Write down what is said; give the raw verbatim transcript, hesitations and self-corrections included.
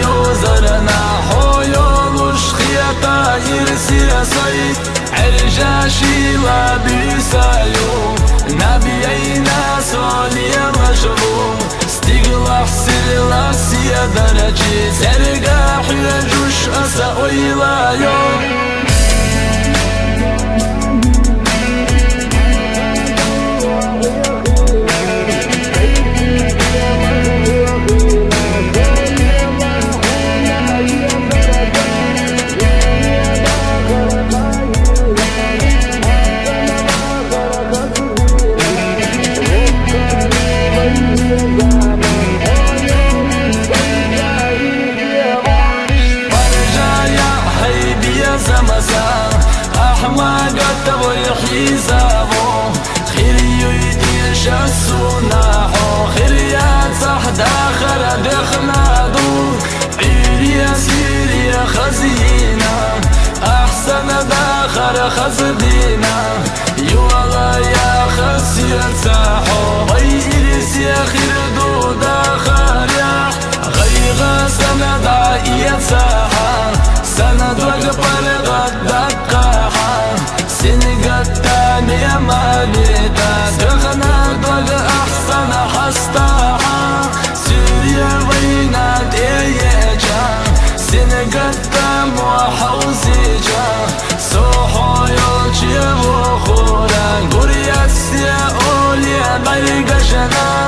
йозарна, хьо йолуш хетар сай, Ӏержа шийла буьйса ю, наб яйна со лелаш ву. Стиглахь сирла седарчи, цаьрга хьоьжуш аса ойла йо. Паржая хьай безамаза, ахьмагат вай хьийзаво. Хир юй тешас суна хьо, хир яцахь дахар дехна ду. Ӏуьйре сире хазйина, ахьсана дахар хаздина. Йола яха сецахь хьо, вай ирсе хир ду дахарехь. ГӀайгӀа сана дӀаэцахьа, сана дог паргӀат даккхахьа. Сингаттаме ма вета, дехна дог ахьсана хьастахьа. Суьре вайна тӀееча, сингаттамо хьовзича, со хьо йолче вохура, гур яц се оле бӀаргашна.